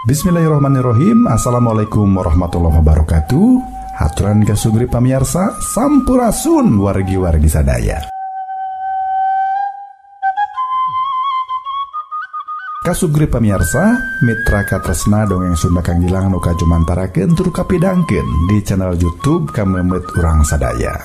Bismillahirrahmanirrahim. Assalamualaikum warahmatullahi wabarakatuh. Haturan kasugri pamiarsa, sampurasun wargi-wargi sadaya. Kasugri pamiarsa, mitra katresna dongeng Sunda Kang Gilang nu kajumantarakeun tur kapidangkeun di channel YouTube Kamemet Urang Sadaya.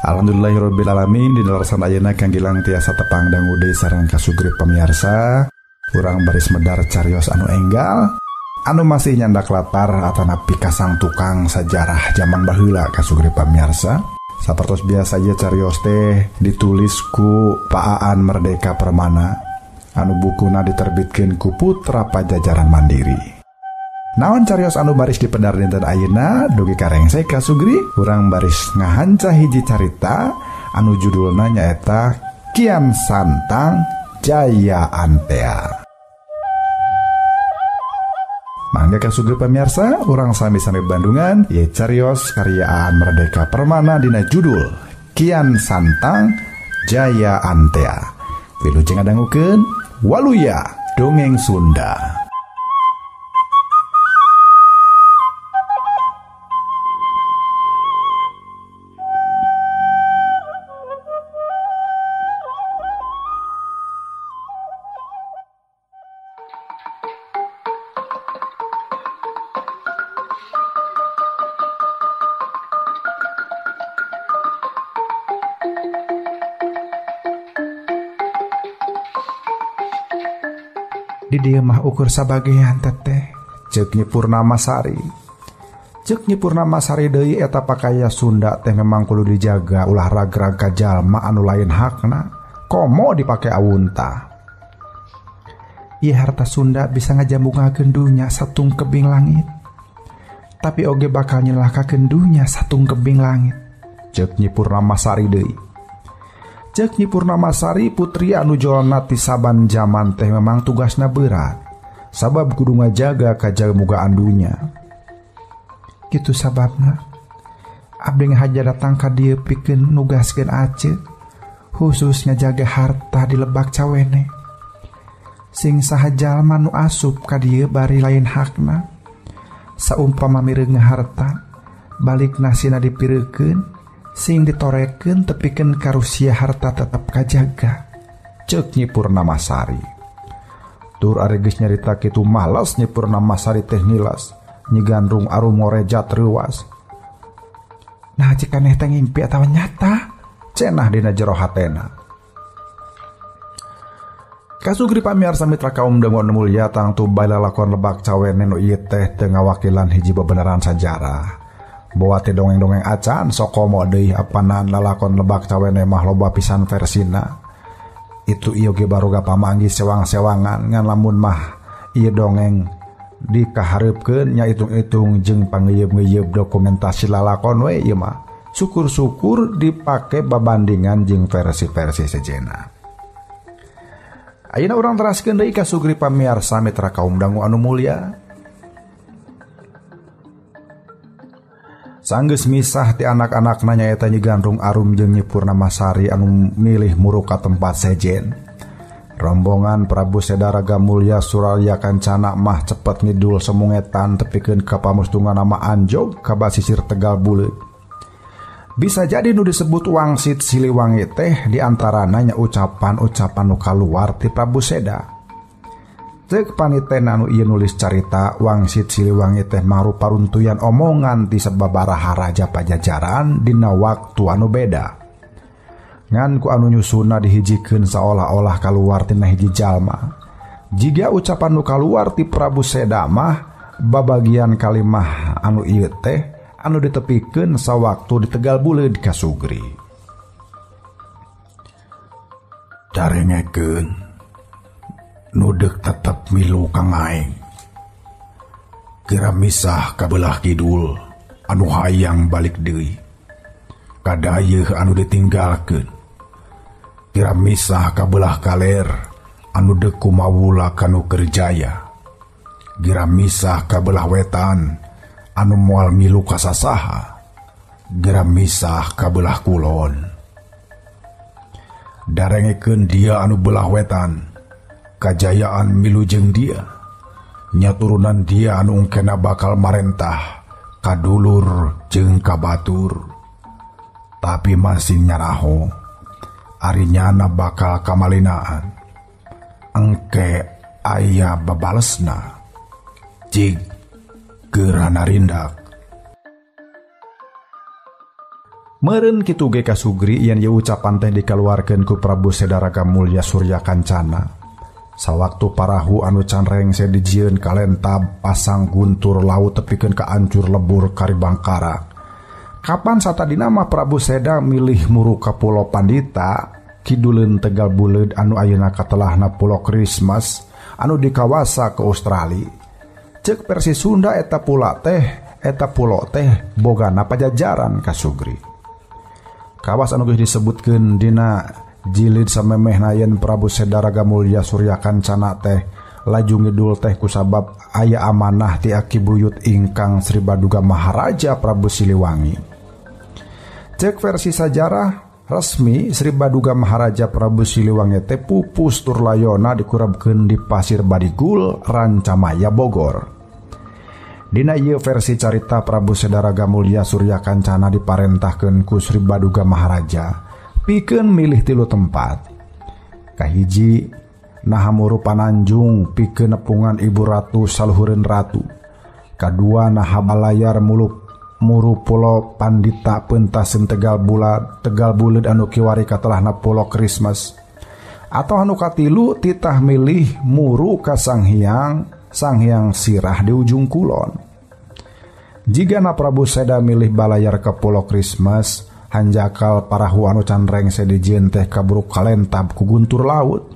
Alhamdulillahirabbil alamin, dina leresan ayeuna Kang Gilang tiasa tepang dangu deui sareng kasugri pamiarsa. Urang baris medar carios anu enggal, anu masih nyandak latar atanapi kasang tukang sajarah zaman baheula kasugri pamiarsa. Sapertos biasa ieu carios teh ditulis ku Pak Aan Merdeka Permana, anu bukuna diterbitkeun ku Putra Pajajaran Mandiri. Naon carios anu baris dipedar dinten ayeuna dugi ka rengse kasugri, urang baris ngahanca hiji carita anu judulna nyaeta Kian Santang Jaya Antea. Mangga kasugri pamiarsa, urang sami-sami Bandungan ye carios karya Aan Merdeka Permana dina judul Kian Santang Jaya Antea. Wilujeng ngadangukeun Waluya Dongeng Sunda. Di dieu mah ukur sabagean teteh, ceuk Nyi Purnamasari. Ceuk Nyi Purnamasari deui eta pakaya Sunda teh memang kudu dijaga ulah ragrag ka jalma anu lain hakna, komo dipake awunta. Ieu harta Sunda bisa ngajambungakeun dunya satung kebing langit, tapi oge bakal nyelakakeun dunya satung kebing langit, ceuk Nyi Purnamasari deui. Ceuk Nyi Purnamasari putri anu jolna ti saban jaman teh memang tugasna berat, sabab kudu ngajaga kajamugaan dunya. Kitu sababna abdi ngahaja datang ka dieu pikeun nugaskeun Aceh, khusus ngajaga harta di Lebak Cawene. Sing saha jalma nu asup ka dieu bari lain hakna, saumpama mireung harta balik nasina dipireukeun, sing ditorekeun tepikeun karusia harta tetep kajaga, ceuk Nyi Purnamasari. Tur ari geus nyarita kitu males Nyi Purnamasari teh nilas, Nyi Gandrung Arum ngorejat reuas. Nah cikaneh teh ngimpi atawa nyata, cenah dina jero hatena. Kasugri pamiarsa mitra kaum dangu anu mulya, tangtu bae lalakon Lebak Cawene nu ieu teh teu ngawakilan hiji bebeneran sajarah. Bawa teh dongeng-dongeng acan sokomo deui apanan lalakon Lebak Cawene mah loba pisan versina. Itu ieu ge baroga pamanggih sewang-sewangan, ngan lamun mah ieu dongeng dikahareupkeun nya hitung-hitung jeung pangeuyeup-ngeuyeub dokumentasi lalakon we ieu mah. Syukur-syukur dipake babandingan jeung versi-versi sejenna. Ayeuna urang teraskeun deui ka sugri pamiarsa mitra kaum dangu anu mulya. Sanggeus misah ti anak-anakna nyaeta Nyi Gandrung Arum jeung Nyi Purnamasari anu milih muruk ka tempat sejen. Rombongan Prabu Sedaraga Mulya Suralya Kancana mah cepet ngidul semungetan tepikeun ka pamustungan nama Anjog ka basisir Tegal Buleud. Bisa jadi nu disebut wangsit Siliwangi teh diantarana nya ucapan-ucapan nu kaluar ti Prabu Seda. Ceuk paniten anu ieu nulis carita wangsit Siliwangi teh mangrupa runtuyan omongan ti sababaraha raja Pajajaran dina waktu anu beda. Ngan ku anu nyusuna dihijikeun saolah-olah kaluar tina hiji jalma. Jiga ucapan nu kaluar ti Prabu Seda mah babagian kalimah anu ieu teh anu ditepikeun sawaktu di Tegal Buleud kasugri. Darengekeun nudek tetep milu kang aing. Kira misah kabelah kidul anu hayang balik deui, kadayeuh anu ditinggalkeun. Kira misah kabelah kaler anu deuk kumawula kanu kerjaya. Kira misah kabelah wetan anu moal milu kasasaha. Kira misah kabelah kulon. Darengekeun dia anu belah wetan, kajayaan milu jeung dia. Nya turunan dia anu engkena bakal marentah kadulur jeung kabatur. Tapi masing nyaraho ari nyana bakal kamalinaan. Engke aya babalesna. Cig geurana rindak. Meureun kitu ge kasugri yen ieu ucapan teh dikaluarkeun ku Prabu Sedaraga Mulya Surya Kancana. Sawaktu parahu anu can rengse dijieun kalentab pasang guntur laut tepikeun ka ancur lebur karibangkara. Kapan satadina mah Prabu Seda milih muru ka Pulo Pandita kiduleun Tegal Buleud anu ayeuna katelahna Pulo Christmas anu dikawasa ke Australia. Ceuk versi Sunda eta pula teh eta pulo teh bogana pajajaran kasugri. Kawas anu geus disebutkeun dina jilid samemehna yen Prabu Sedaraga Mulya Surya Kancana teh laju ngidul teh kusabab aya amanah ti aki buyut ingkang Sri Baduga Maharaja Prabu Siliwangi. Cek versi sajarah resmi Sri Baduga Maharaja Prabu Siliwangi teh pupus tur layona dikurabkeun di Pasir Badigul, Rancamaya, Bogor. Dina ieu versi carita Prabu Sedaraga Mulya Surya Kancana diparentahkeun ku Sri Baduga Maharaja pikeun milih tilu tempat. Kahiji naha muru Pananjung pikeun nepungan Ibu Ratu saluhureun ratu. Kadua naha balayar muru Pulo Pandita peuntaseun Tegal Bulat Tegal Buleud anu kiwari katelahna Pulo Christmas. Atau anu katilu titah milih muru ka Sang Hyang Sirah di ujung kulon. Jigana Prabu Seda milih balayar ke Pulo Christmas, hanjakal parahu anu can rengse dijieun teh kaburuk kalentab ku guntur laut.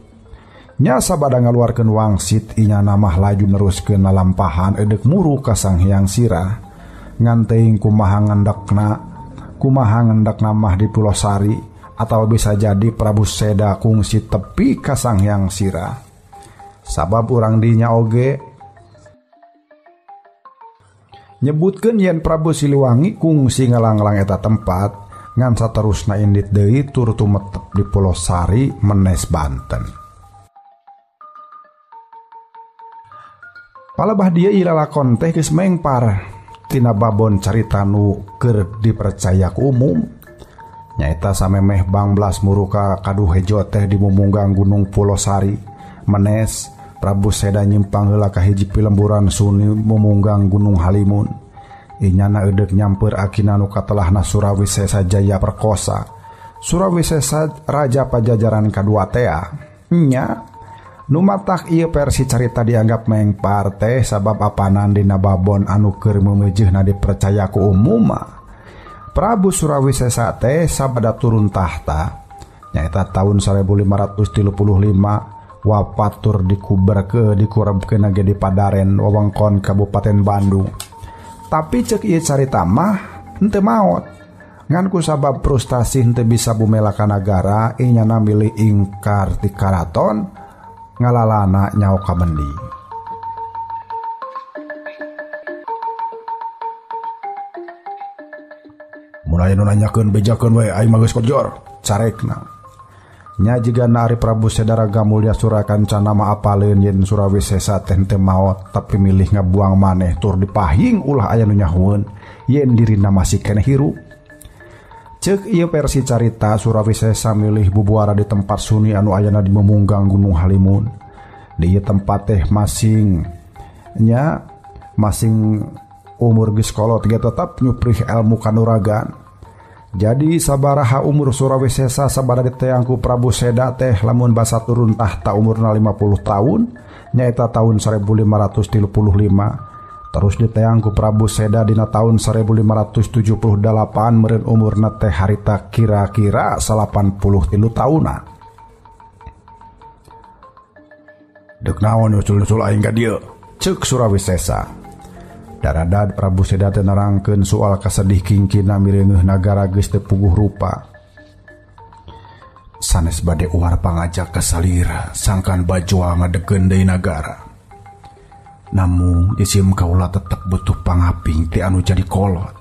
Nya sabada ngaluarkeun wangsit inyana mah laju neruskeun lalampahan edeuk muru ka Sang Hyang Sirah. Ngan teuing kumaha ngendakna mah di Pulo Sari atawa bisa jadi Prabu Seda kungsi tepi ka Sang Hyang Sirah. Sabab urang dinya oge nyebutkeun yen Prabu Siliwangi kungsi ngalanglang eta tempat ngan saterusna indit deui tur tumetep di Pulo Sari Menes Banten. Palebah dieu ieu lalakon teh geus mengpar tina babon carita nu keur dipercaya ku umum. Nyaeta samemeh Banglas muruka kaduh hejo teh di mumunggang Gunung Pulo Sari Menes. Prabu Seda nyimpang heula ka hiji pilemburan suni mumunggang Gunung Halimun. Inyana edeuk nyamper akina nu katelahna Surawisesa Jaya Perkosa. Surawisesa raja pajajaran kadua tea. Nya nu matak ieu versi carita dianggap mengpar teh sabab apanan dina babon anu keur meumeujeuna dipercaya ku umum. Prabu Surawisesa teh sabada turun tahta nyaeta tahun 1535 wafat tur dikuberkeun dikurebkeun ge di Padaren wewengkon Kabupaten Bandung. Tapi ceuk ieu carita mah henteu maot. Ngan ku sabab frustasi henteu bisa bumela ka nagara inyana milih ingkar ti karaton ngalalana nyao ka mendi. Mun aya nu nanyakeun bejakeun we aing mah geus kojor carekna. Nya jigana ari Prabu Sedaraga Mulya Surya Kancana mah apaleun yen Surawisesa teh henteu maot tapi milih ngabuang maneh tur dipahing ulah aya nu nyahoeun yen dirina masih keneh hirup. Ceuk ieu versi carita Surawisesa milih bubuara di tempat suni anu ayana di memunggang Gunung Halimun. Di ieu tempat teh masing nya masing umur geus kolot ge tetep nyuprih ilmu kanuragan. Jadi sabaraha umur Surawisesa sabada diteang ku Prabu Seda teh lamun basa turun tahta umurna 50 tahun nyaeta tahun 1535. Terus diteang ku Prabu Seda dina tahun 1578 meureun umurna teh harita kira-kira 83 tahunan. Deuk naon nyusul-nyusul aing ka dieu? Ceuk Surawisesa. Daradad Prabu Seda teh nerangkeun soal kasedih kingkina mireungeuh nagara geus teu puguh rupa. Sanes bade uar pangajak ka salira sangkan bajoa ngadekeun deui nagara. Namun isim kaula tetep butuh pangaping ti anu jadi kolot.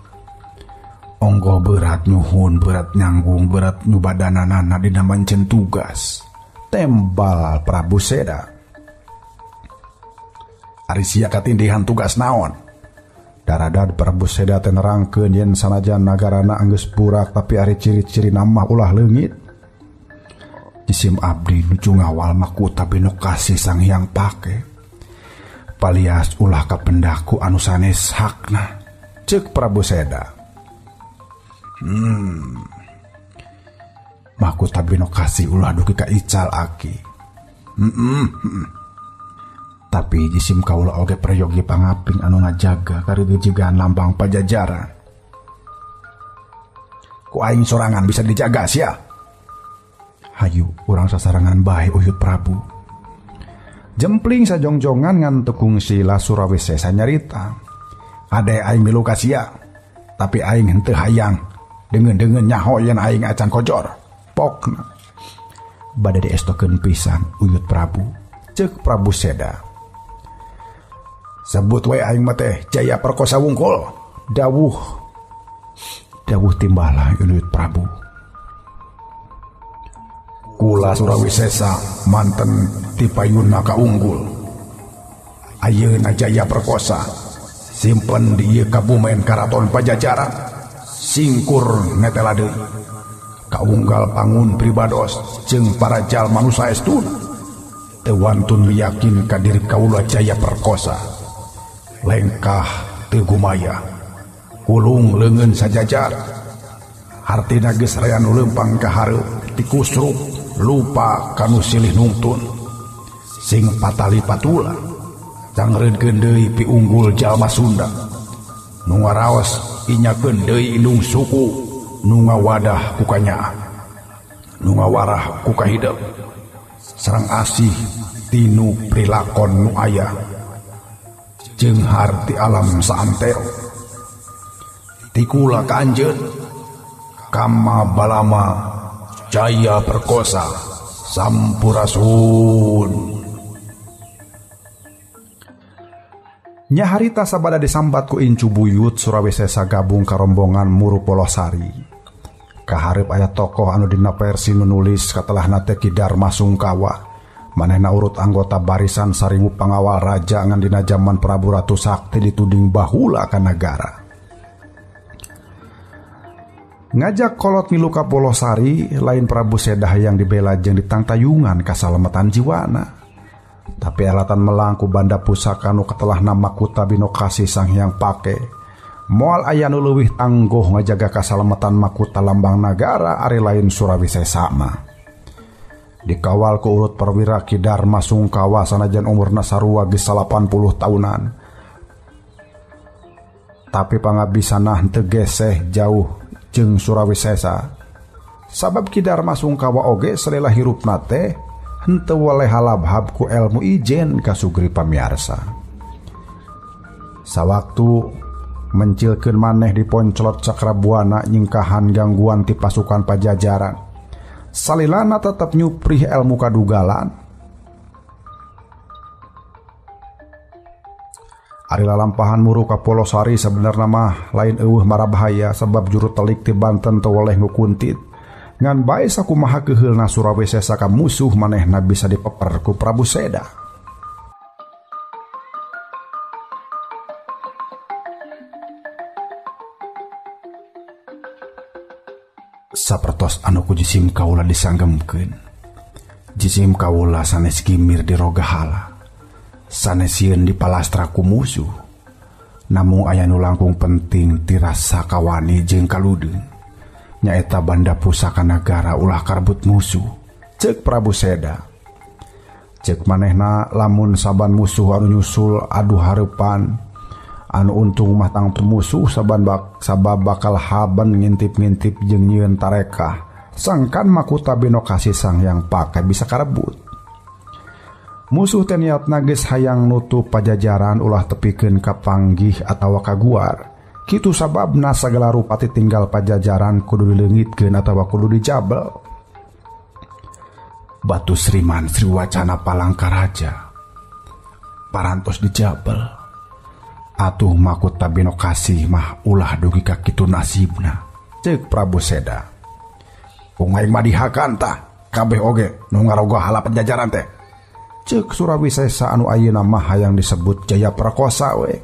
Onggoh berat nyuhun, berat nyanggung, berat nyubadananana dina mancen tugas. Tembal Prabu Seda. Ari sia katindihan tugas naon? Daradad Prabu Seda teh nerangkeun yen sanajan nagarana anggeus burak tapi ari ciri-ciri mah ulah leungit. Jisim abdi nuju ngawal Makota Binokasih Sang Hyang Pake. Palias ulah kapendaku anu sanes hakna. Ceuk Prabu Seda. Makota Binokasih ulah dugi ka ical aki. Tapi jisim kaula oge peryogi pangaping anu ngajaga karidijigan lambang Pajajaran. Ku aing sorangan bisa dijaga sia. Hayu urang sasarangan bae Uyut Prabu. Jempling sajongjongan ngan teu kungsi la Surawisesa nyarita. Ade aing milu ka sia, tapi aing henteu hayang deungeun-deungeun nyaho yen aing acan kojor. Pokna bade diestokeun pisan Uyut Prabu. Ceuk Prabu Seda. Sebut we aing mah teh Jaya Perkosa wungkul. Dawuh. Dawuh timbala Uyut Prabu. Kula Surawisesa manten tipayuna kaunggul. Ayeuna Jaya Perkosa simpen di ieu kabumen Karaton Pajajaran. Singkur netela deui. Kaunggal pangun pribados jeung para jalma nu saestuna. Teu wantun miyakin ka diri kaula Jaya Perkosa. Lengkah teu gumaya. Kulung leungeun sajajar. Hartina geus aya nu leumpang ka hareup tikusruk lupa kanu silih nungtun. Sing patali patula cangreunkeun deui piunggul jalma Sunda. Nu ngaraos inyakeun deui indung suku. Nu ngawadah ku kanyaah, nu ngawarah ku kahidep. Sareng asih tinu prilakon nu aya jeung harti alam saantero. Tikula ka anjeun kama balama Jaya Perkosa sampurasun. Nyaharita sabada disambat ku incu buyut Surawisesa gabung ka rombongan Muru Polosari. Kahareup aya tokoh anu dina versi nu nulis katelahna teh Ki Darma Sungkawa. Manehna urut anggota barisan 1000 pangawal raja ngan dina jaman Prabu Ratu Sakti dituding bahula ka nagara. Ngajak kolot milu ka Polosari lain Prabu Seda yang dibela jeung ditangtayungan kasalametan jiwana. Tapi alatan melang ku banda pusaka nu katelahna Makota Binokasih Sang Hyang Pake. Moal aya nu leuwih tangguh ngajaga kasalametan Makota lambang nagara ari lain Surawisesa mah. Dikawal ku urut perwira Ki Darma Sungkawa sanajan umurna sarua geus 80 tahunan. Tapi pangabisana henteu geseh jauh jeung Surawisesa. Sabab Ki Darma Sungkawa oge salila hirupna teh henteu weleh halabhab ku elmu ijen ka sugri pamiarsa. Sawaktu mencilkeun maneh diponclot Cakrabuana nyingkahan gangguan ti pasukan Pajajaran. Salilana tetep nyuprih elmu kadugalan. Ari lalampahan muru ka Polosari sebenarna mah lain eueuh marabahaya sebab juru telik ti Banten teu weleh ngukuntit. Ngan bae sakumaha keuheulna Surawisesa ka musuh manehna bisa dipeper ku Prabu Seda. Sapertos anu ku jisim kaula disanggemkeun. Jisim kaula sanes gimir di rogahala. Sanes sieun dipalastra ku musuh. Namung aya nu langkung penting tirasa kawani jeung kaludeung. Nyaeta banda pusaka nagara ulah karbut musuh. Ceuk Prabu Seda. Ceuk manehna lamun saban musuh anu nyusul adu hareupan anu untung mah tangtu musuh saban sabab bakal haben ngintip-ngintip jeung nyieun tarekah. Sangkan Makota Binokasih Sang Hyang Pake bisa karebut. Musuh teh niatna geus hayang nutup Pajajaran ulah tepikeun ka panggih atawa kaguar. Kitu sababna sagala rupa tinggal Pajajaran kudu dileungitkeun atawa kudu dijabel. Batu Sriman Sriwacana Palangkaraja parantos dijabel. Atuh Makota Binokasih mah ulah dugi ka kitu nasibna. Ceuk Prabu Seda. Ku aing mah dihakan tah kabeh oge nu ngarogoh hala Pajajaran teh. Ceuk Surawisesa anu ayeuna mah hayang disebut Jaya Prakosa we.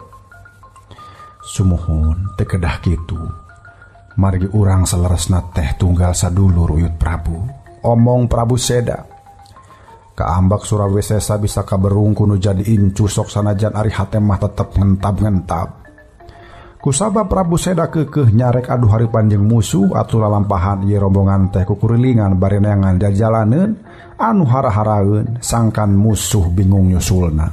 Sumuhun teu kedah kitu. Margi urang saleresna teh tunggal sadulur Uyut Prabu. Omong Prabu Seda. Kaambak Surawisesa bisa kaberung ku nu jadi incu sok sanajan ari hate mah tetep ngentab-ngentab. Kusabab Prabu Seda keukeuh nyarek adu haripan jeung musuh atuh lalampahan ieu rombongan teh kukurilingan bari neangan jajalaneun anu hara-haraeun sangkan musuh bingung nyusulna.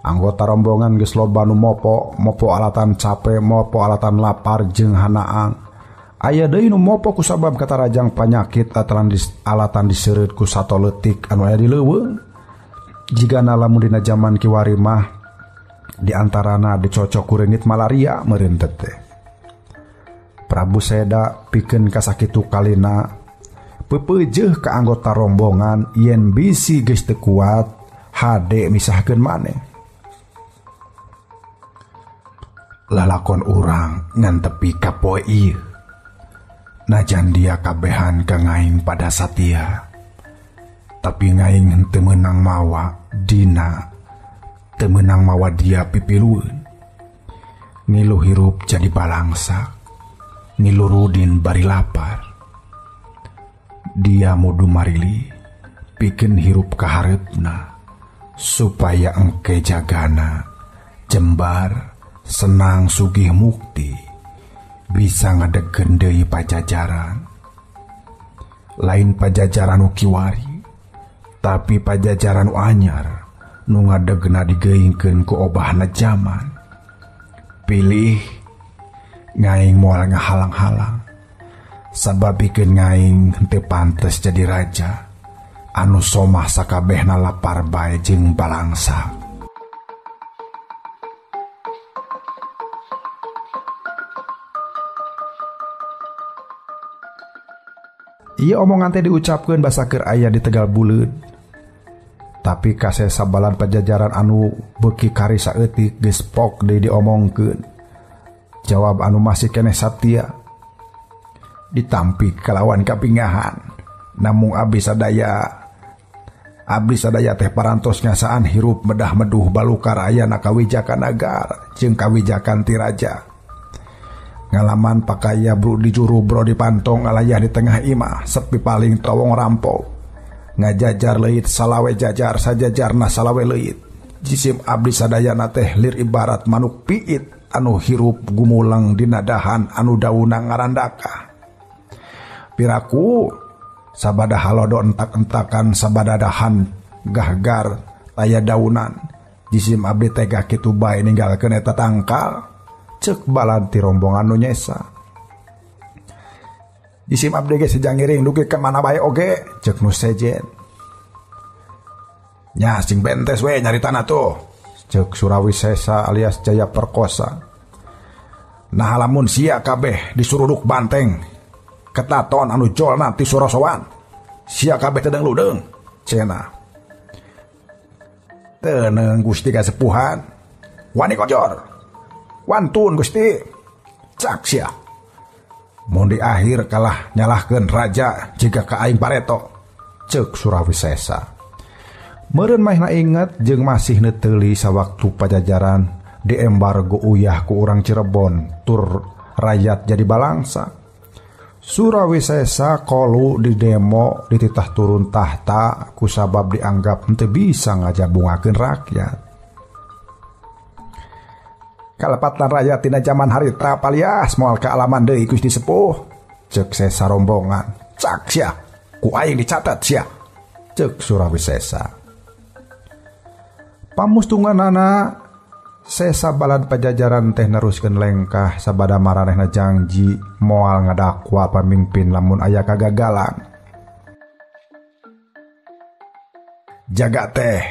Anggota rombongan geus loba nu mopo, mopo alatan cape, mopo alatan lapar jeung hanaang. Aya deui nu mopo kusabab katarajang panyakit atalan alatan diseureut ku sato leutik anu aya di leuweung. Jigana lamun dina jaman kiwari mah di antarana dicocok ku reungit malaria meureun teh. Prabu Seda pikeun kasakitu kalina peupeujeuh ka anggota rombongan yen bisi geus teu kuat hade misahkeun maneh. Lalakon urang ngan tepi ka poe ieu. Najan dia kabehan ka ngaing pada satia. Tapi ngaing henteu meunang mawa dina, teu meunang mawa dia pipilueun. Ngilu hirup jadi balangsa, ngilu rudin bari lapar. Dia mudu marili pikeun hirup kahareupna supaya engke jagana jembar senang sugih mukti bisa ngadegkeun deui pajajaran. Lain pajajaran nu kiwari, tapi pajajaran nu anyar nu ngadegna digeungkeun ku obahna jaman. Pilih ngaing moal ngahalang-halang sabab pikeun ngaing henteu pantes jadi raja anu somah sakabehna lapar bae jeung balangsa. Ieu omongan teh diucapkeun basa keur aya di Tegal Buleud. Tapi kasesa balan pajajaran anu beuki kari saeutik geus pok deui diomongkeun. Jawab anu masih keneh satia. Ditampi kalawan kapingahan. Namung abdi sadaya teh parantos ngasaan hirup medah meduh balukar ayana kawijakan nagara jeung kawijakan ti raja. Ngalaman pakaya bro di juru bro di pantong alayah di tengah imah sepi paling towong rampo. Ngajajar leuit salawe jajar sajajarna salawe leuit. Jisim abdi sadayana teh lir ibarat manuk piit anu hirup gumulang dina dahan anu dauna ngarandaka. Piraku sabada halodo entak-entakan sabada dahan gahgar taya daunan. Jisim abdi teh kitu bae ninggalkeun eta tangkal. Cek balanti rombongan nu nyesa. Jisim abdi ge sejangiring dugi ka mana bae oge cek nu sejen. Nya sing bentes we nyari tanah tuh cek Surawisesa alias Jaya Perkosa. Nah lamun sia kabeh disuruduk banteng ketaton anu jolna ti Surasowan sia kabeh teu deung cenah. Teu Gusti kasepuhan wani kojor. Wantun Gusti cak sia. Mun di akhir kalah nyalahkeun raja jiga ka aing pareto ceuk Surawisesa. Meureun mahna inget jeung masih neuteuli sawaktu pajajaran di embargo uyah ku urang Cirebon tur rakyat jadi balangsa. Surawisesa kolu di demo dititah turun tahta kusabab dianggap henteu bisa ngajabungakeun rakyat. Kalepatan rakyat tina jaman harita palias moal kaalaman deui Gusti sepuh ceuk sesa rombongan. Cak sia ku aing dicatat sia ceuk Surawisesa. Pamustunganana sesa balad pajajaran teh neruskeun lengkah sabada maranehna jangji moal ngadakwa pamimpin lamun aya kagagalan. Jaga teh,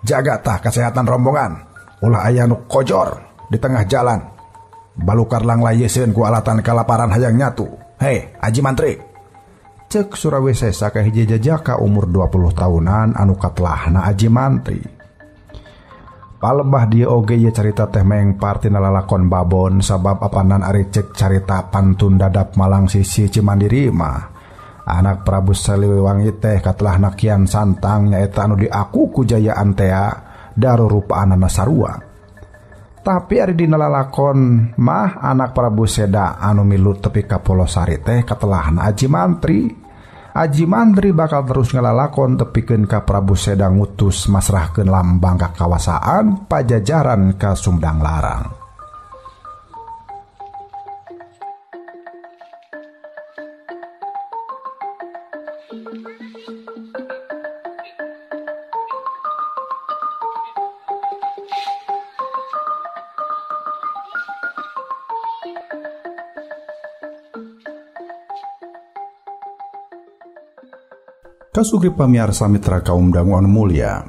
jaga tah kesehatan rombongan, ulah aya nu kojor di tengah jalan. Balukar langlayeseun ku alatan kalaparan hayang nyatu. Hei, Aji Mantri. Ceuk Surawisesa ka hiji jajaka umur 20 tahunan anu katelahna Aji Mantri. Palebah dia oge ieu carita teh mengpar tina lalakon babon sabab apanan ari ceuk carita pantun dadap malang sisi Cimandiri mah Anak Prabu Siliwangi teh katelahna Kian Santang nyaeta anu diaku ku jayaan tea daru rupaanana sarua. Tapi ari dina lalakon mah anak Prabu Seda anu milu tepi ka Polosari teh katelahna Aji Mantri. Aji Mantri bakal terus ngalalakon tepikeun ka Prabu Seda ngutus masrahkeun lambang kakawasaan Pajajaran ka Sumedang Larang. Kasugri pamiarsa mitra kaum dangu anu mulia.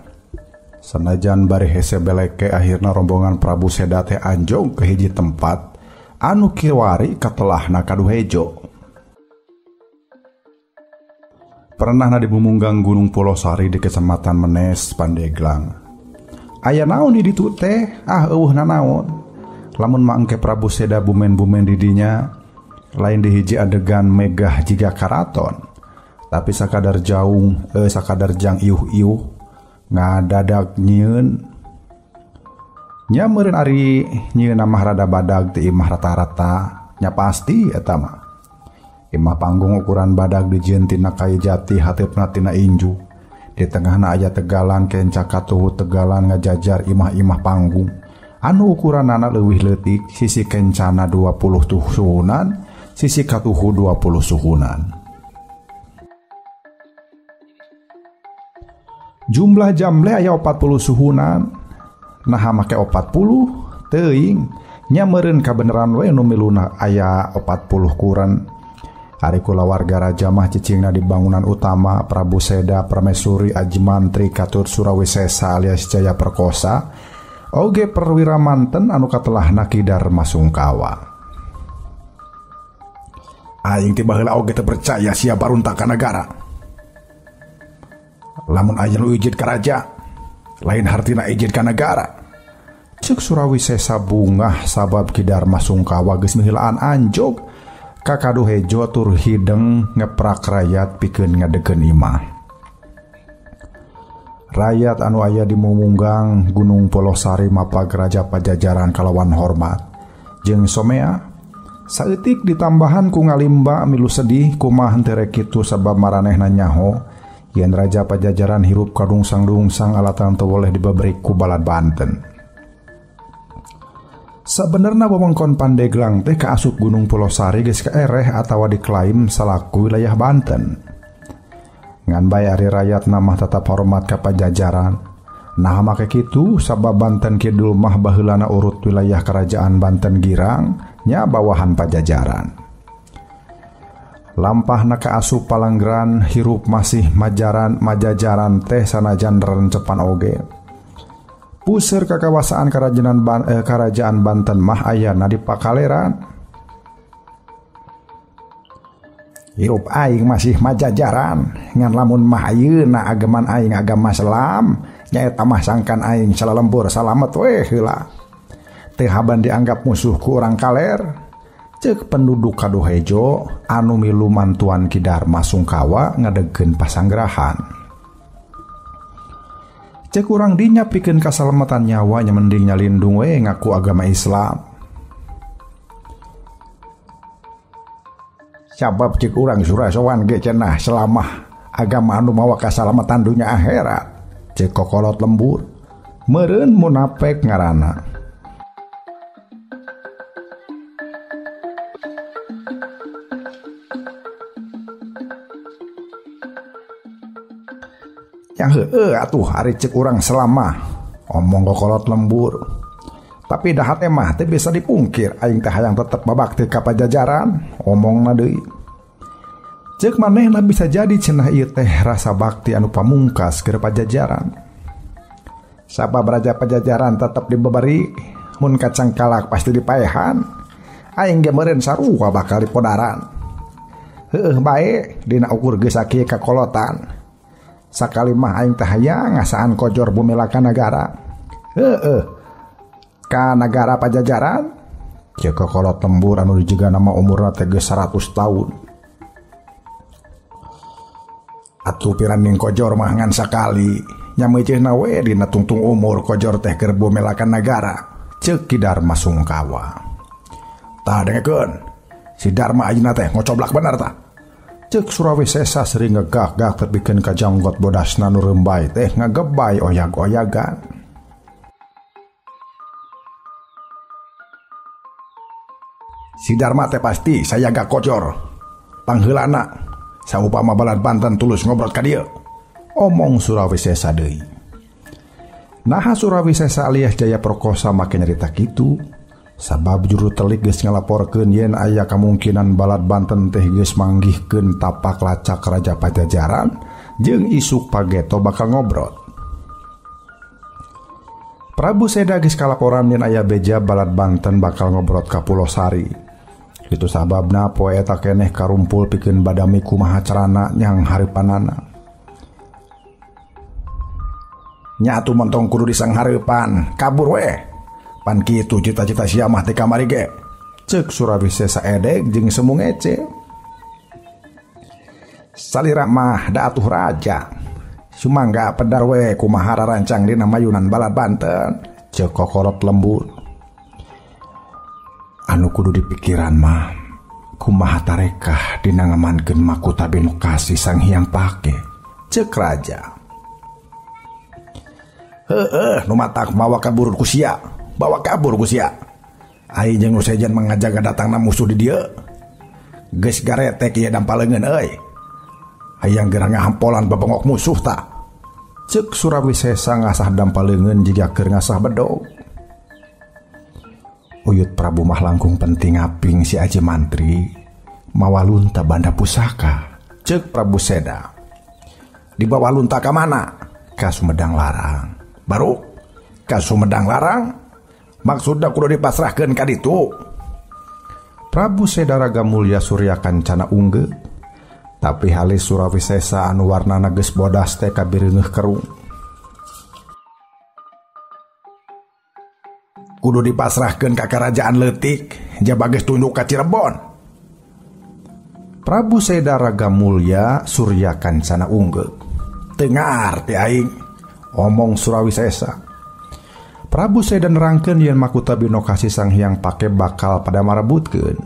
Sanajan bari hese beleke akhirna rombongan Prabu Seda teh anjog ke hiji tempat anu kiwari katelahna Kaduhejo. Pernahna dibumunggang Gunung Polosari di Kecamatan Menes, Pandeglang. Aya naon di ditu teh? Ah eueuh nanaon. Lamun mangke Prabu Seda bumen-bumen di dinya lain di hiji adegan megah jiga karaton. Tapi sakadar jauh, sakadar jang iuh-iuh ngadadak nyieun. Nya meureun ari nyieun mah rada badag ti imah rata-rata, nya pasti eta mah. Imah panggung ukuran badag dijieun tina kayu jati hateupna tina inju. Di tengahna aya tegalan kenca katuhu tegalan ngajajar imah-imah panggung. Anu ukuranana leuwih leutik, sisi kencana 20 suhunan, sisi katuhu 20 suhunan. Jumlah jamle aya 40 suhunan. Naha make 40 teuing nya meureun kabeneran we nu miluna aya 40 kuran. Ari kulawarga raja mah cicingna di bangunan utama Prabu Seda, Pramesuri, Aji Mantri, Katur Surawisesa alias Jaya Perkosa, oge perwira manten anu katelahna Ki Darma Sungkawa. Aing ti baheula oge teu percaya sia baruntak ka nagara. Lamun aya nu ijid ka raja, lain hartina ijid ka nagara. Ceuk Surawisesa bungah sabab Ki Darma Sungkawa geus miheulaan anjog ka Kaduhejo tur hideng ngeprak rayat pikeun ngadegeun imah. Rayat anu aya di mumunggang Gunung Polosari mapag raja Pajajaran kalawan hormat jeung somea saeutik ditambahan ku ngalimba milu sedih kumaha henteu rek kitu sabab maranehna nyaho yen raja Pajajaran hirup kadungsang-dungsang alatan teu boleh dibabrik ku balad Banten. Sabenerna wewengkon Pandeglang teh kaasup Gunung Polosari geus kaereh atawa diklaim salaku wilayah Banten. Ngan bae ari rayatna mah tetap hormat ka Pajajaran. Nah make kitu sabab Banten Kidul mah baheulana urut wilayah kerajaan Banten Girang nya bawahan Pajajaran. Lampahna kaasup Palanggeran hirup masih majaran majajaran teh sanajan rencepan oge. Puseur kakawasaan kerajaan Banten mah ayana di Pakaleran. Hirup aing masih majajaran ngan lamun mah ayeuna ageman aing agama Islam nyaeta mah sangkan aing salalembur salamet weh heula. Teu haban dianggap musuh ku urang kaler. Ceuk penduduk Kaduhejo anu milu mantuan Ki Darma Sungkawa ngadegkeun pasanggrahan. Cek urang dinya pikeun kasalamatan nyawa nya mending nyalindung we ngaku agama Islam. Sabab cek urang surasowan ge cenah selamah agama anu mawa kasalamatan dunya akhirat. Cek kokolot lembur meureun munafik ngaranna. Yang heueuh atuh ari cek urang selama omong kokolot lembur. Tapi dah hate mah teu bisa dipungkir aing teh hayang tetep babakti ka Pajajaran omongna deui. Ceuk manehna bisa jadi cenah ieu teh rasa bakti anu pamungkas keur Pajajaran. Sabab raja Pajajaran tetep dibeberi mun kacangkalak pasti dipaehan. Aing ge meureun sarua bakal dipodaran. Heueuh bae dina ukur geus sakieu kakolotan. Sakali mah aing teh hayang ngasaan kojor bumela ka nagara. Heueuh. Ka nagara Pajajaran. Ceuk kokolot lembur anu dijaga nama umurna teh geus 100 tahun. Atuh piraning kojor mah ngan sakali nya meuceuna we dina tungtung umur kojor teh keur melakan nagara. Ceuk Ki Darma Sungkawa. Tah dengekeun si Darma ayeuna teh ngocoblak bener tah. Ceuk Surawisesa sering ngegah-gah tepikeun ka janggot bodasna nu rembay teh ngagebay oyag-oyagan. Si Darma teh pasti sayaga kojor. Pangheulana saupama balad Banten tulus ngobrol ka dieu. Omong Surawisesa deui. Naha Surawisesa alias Jaya Prokosa make nyarita kitu? Sabab juru telik geus ngalaporkeun yen aya kamungkinan balad Banten teh geus manggihkeun tapak lacak Raja Pajajaran jeung isuk pageto bakal ngobrol. Prabu Seda geus kalaporan yen aya beja balad Banten bakal ngobrol ka Pulosari. Itu sababna poe eta keneh karumpul pikeun badami kumaha carana nyang hareupanana. Nya atuh montong kudu disanghareupan, kabur we. Pan kitu cita-cita sia mah teh kamari ge. Ceuk Surawisesa edeg jeung semu ngece. Salira mah da atuh raja. Sumangga pedar we kumaha rarancang dina mayunan balad Banten. Ceuk kokolot lembur. Anu kudu dipikiran mah kumaha tarekah dina ngamankeun makuta Binokasih Sang Hyang Pake. Ceuk raja. Heueuh nu matak mawa kabur ku sia. Bawa kabur ku sia. Ai jeung nu sejen mangajaga datangna musuh di dieu. Geus garetek ieu dampaleungeun euy. Hayang geura ngahampolan babengok musuh ta. Ceuk Surawisesa ngasah dampaleungeun jiga keur ngasah bedog. Uyut Prabu mah langkung penting ngaping si Aji Mantri mawa lunta banda pusaka. Ceuk Prabu Seda. Dibawa lunta ka mana? Ka Sumedang Larang. Baru ka Sumedang Larang maksudna kudu dipasrahkeun ka ditu. Prabu Seda Raga Mulya Surya Kancana unggeu. Tapi halis Surawisesa anu warnana geus bodas teh kabireungeuh kerung. Kudu dipasrahkeun ka kerajaan leutik jaba geus tunduk ka Cirebon. Prabu Seda Raga Mulya Surya Kancana unggeu. Teu ngarti aing, omong Surawisesa. Prabu Seda nerangkeun yen makuta Binokasih Sang Hyang Pake bakal pada marebutkeun.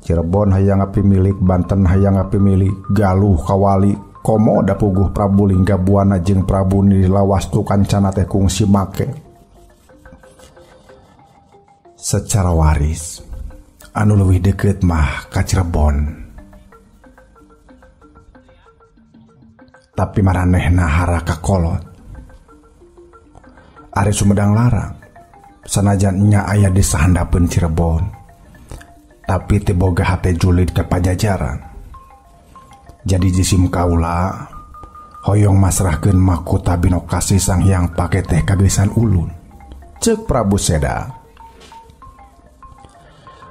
Cirebon hayang pimilik, Banten hayang pimilik, Galuh kawali, komo da puguh Prabu Linggabuana jeung Prabu Nilawastu Kancana teh kungsi make. Secara waris anu leuwih deukeut mah ka Cirebon. Tapi maranehna haraka kolot. Ari Sumedang Larang sanajan nya aya di sahandapeun Cirebon, tapi teu boga hate julid ka Pajajaran. Jadi jisim kaula hoyong masrahkeun makuta Binokasih Sang Hyang Pake teh kageusan ulun. Ceuk Prabu Seda.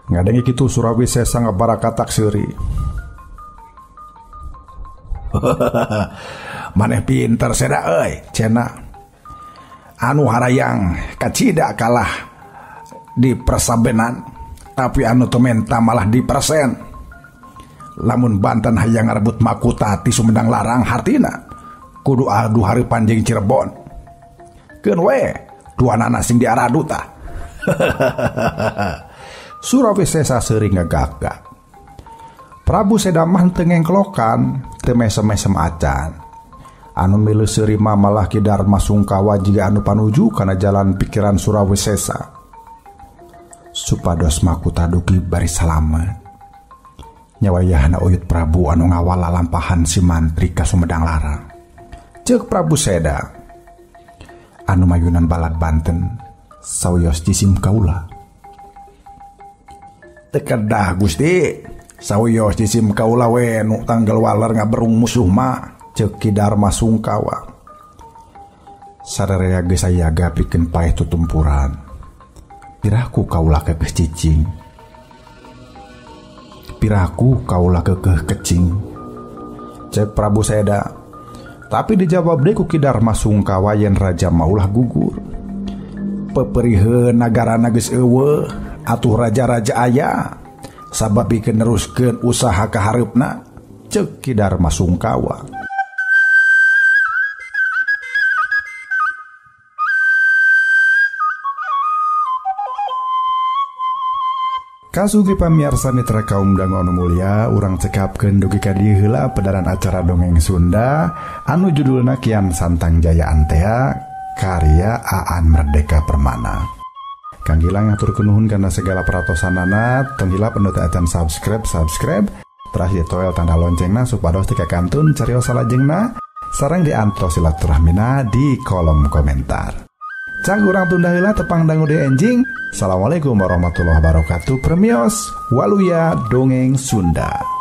Ngadenge kitu Surawisesa ngabarakatak seuri. Maneh pinter Seda euy, cenah. Anu harayang kacida kalah di persabenan, tapi anu teu menta malah di persen. Lamun Banten hayang ngarebut makuta ti Sumedang Larang hartina kudu adu hareupan jeung Cirebon. Keun we duanana sing diaradu tah. Surawisesa seuri ngagagak. Prabu Seda mah teu ngengklokan, teu mesem-mesem acan. Anu milu seuri mah malah Ki Darma Sungkawa jiga anu panuju kana jalan pikiran Surawisesa. Supados makuta dugi bari salamet. Nyawayahna uyut Prabu anu ngawal lalampahan si mantri ka Sumedang Larang. Ceuk Prabu Seda. Anu mayunan balad Banten sawios jisim kaula. Teu kedah Gusti, sawios jisim kaula we nu tanggal waler ngaberung musuh mah. Ceuk Ki Darma Sungkawa. Sararea geus sayaga pikeun paeh tutumpuran. Piraku kaula keukeuh cicing. Piraku kaula keukeuh kecing. Ceuk Prabu Seda. Tapi dijawab deui ku Ki Darma Sungkawa yen raja mah ulah gugur. Peperiheun nagarana geus eueuh, atuh raja-raja aya. Sabab pikeun neruskeun usaha kahareupna. Ceuk Ki Darma Sungkawa. Kasugi pamiarsa mitra kaum dangu anu mulia, urang cekapkeun dugi ka dieu heula pedaran acara dongeng Sunda anu judulna Kian Santang Jaya Antea karya Aan Merdeka Permana. Kang Gilang ngaturkeun nuhun kana segala peratosanana, tong hilap anu teu acan subscribe, terakhir toel tanda loncengna supados teu kakantun carios salajengna sareng diantos silaturahmina di kolom komentar. Cang urang tunda heula tepang dangu deui enjing. Assalamualaikum warahmatullahi wabarakatuh. Premios Waluya Dongeng Sunda.